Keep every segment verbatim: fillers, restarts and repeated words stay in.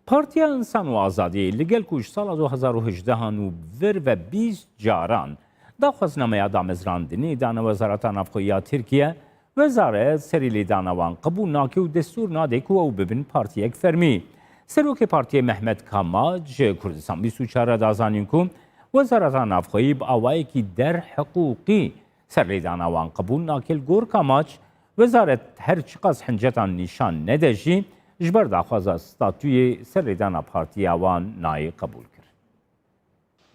Partiya Însan û Azadiyê li gel ku ji sala du hezar û hejdehan û vir ve bîst caran daxwaznameya damezrandinê dane Wezareta Navxweyî ya Tirkiye, wezaret serî lêdana wan qebûl nake û destûr nade ku ew bibin partiyek fermî. Serokê partiyê Mehmet Kamaç ji Kurdistan bîst û çar re da zanîn ku Wezareta Navxweyî bi awayekî derhiqûqî serlêdana wan qebûl nake. Li gor Kamaç, wezaret her çiqas hincetan nîşan nede jî, ji ber daxwaza statûyê serlêdana partiya wan nayê qebûl kir.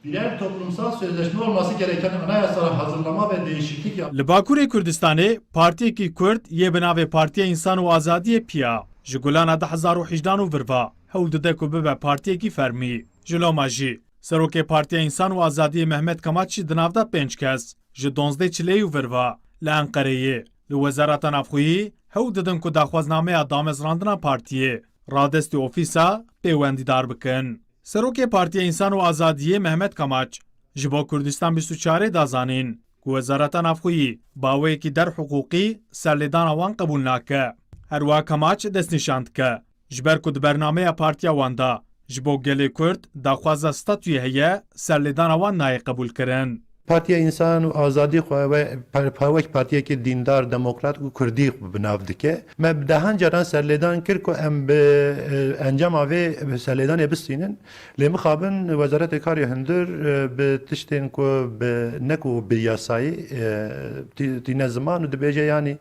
Birer toplumsal sözleşme olması gereken anayasal hazırlama ve değişiklik yap- Li Bakurê Kurdistanê partiyekî Kurd yê bi navê Partiya Însan û Azadiyê, piya, ji Gulana du hezar û hejdehan û vir ve hewl dide ku bibe partiyekî fermî. Ji loma jî Serokê Partiya Însan û Azadiyê Mehmet Kamaç jî di nav de pênc kes ji donzdeh Çileyê û vir ve li Enqereyê li Wezareta Navxweyî hewl didin ku daxwaznameya damezrandina partiyê radestî ofîsa pêwendîdar bikin. Serokê Partiya Însan û Azadiyê Mehmet Kamaç ji bo Kurdistan bîst û çarê da zanîn ku Wezareta Navxweyî bi awayekî derhiqûqî serlêdana wan qebûl nake. Her wiha Kamaç destnîşan dike, ji ber ku di bernameya partiya wan de ji bo gelê Kurd daxwaza statûyê heye, serlêdana wan nayê qebûlkirin. Partiya Însan û Azadî xwe we par-, pa-, wek partiyekî dîndar, demokrat û kurdî xwe bi nav dike. Me bi dehan caran serlêdan kir ku em bi, e, encama vê serlêdanê bistînin. Lê mixabin Wezaretê Karê Hundir, e, bi tiştên ku bi, ne ku bi yasayî, e, tî-, tîne ziman û dibêje, yanî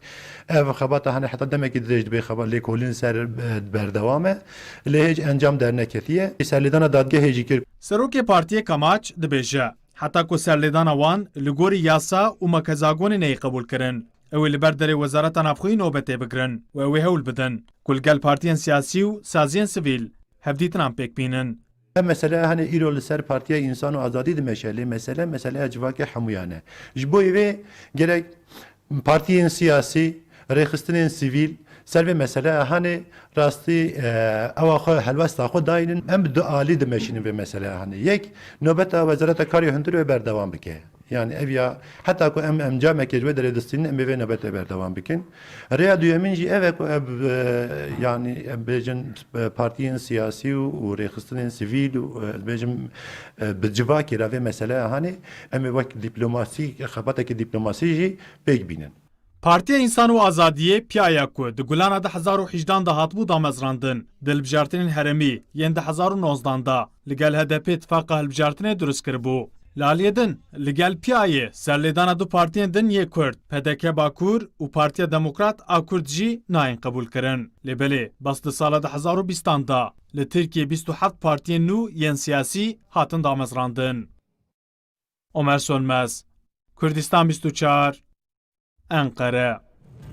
ev xebata hene heta demekî dirêj dibê xebat lêkolîn ser, e, berdewam e. Lê hêj encam derneketiye. Serlêdana dadgehê jî kir. Serokê partiyê Kamaç dibêje, heta ku serlêdana wan li gorî yasa û makezagonê neyê qebûlkirin, ew ê li ber derê Wezareta Navxweyî nobetê bigirin û ew ê hewl bidin ku li gel partiyên siyasî û saziyên sivîl hevdîtinan pêk bînin. Ev mesele hene îro li ser Partiya Însan û Azadî dimeşe, lê mesele, meseleya civakê hemûyan e. Ji bo vê gerek partiyên siyasî, rêxistinên sivîl ser vê meseleya hene rastî, e, ewa xwe helwesta xwe dayînin, em bi du alî dimeşînin vê meseleya hene. Yek, nobeta Wezareta Karê Hundir wê berdewam bike. Yani ev ya, heta ku em encamekê ji wê derê distînin, em ê vê nobetê berdewam bikin. Rêya duyemîn jî ev e ku ev, e, yani em bêjin, e, partiyên siyasî û, û rêxistinên sivîl û, e, bêjim, e, bi civakê re vê meseleya hanê em ê wek dîplomasî, xebatekî dîplomasî jî pêk bînin. Partiya Însan û Azadiyê, piya ya ku di Gulana du hezar û hejdehan de hatibû damezrandin, di hilbijartinên herêmî yên du hezar û nozdehan de li gel H D P tifaqa hilbijartinê durust kiribû. Li aliyê din, li gel piyayê serlêdana du partiyên din yê Kurd, P D K Bakur û Partiya Demokrat a Kurd jî nayên qebûlkirin. Lê belê, bes di sala du hezar û bîstan de li Tirkiyê bîst û heft partiyên nû yên siyasî hatin damezrandin. Omer Sönmez, Kurdistan bîst û çar, Enqere.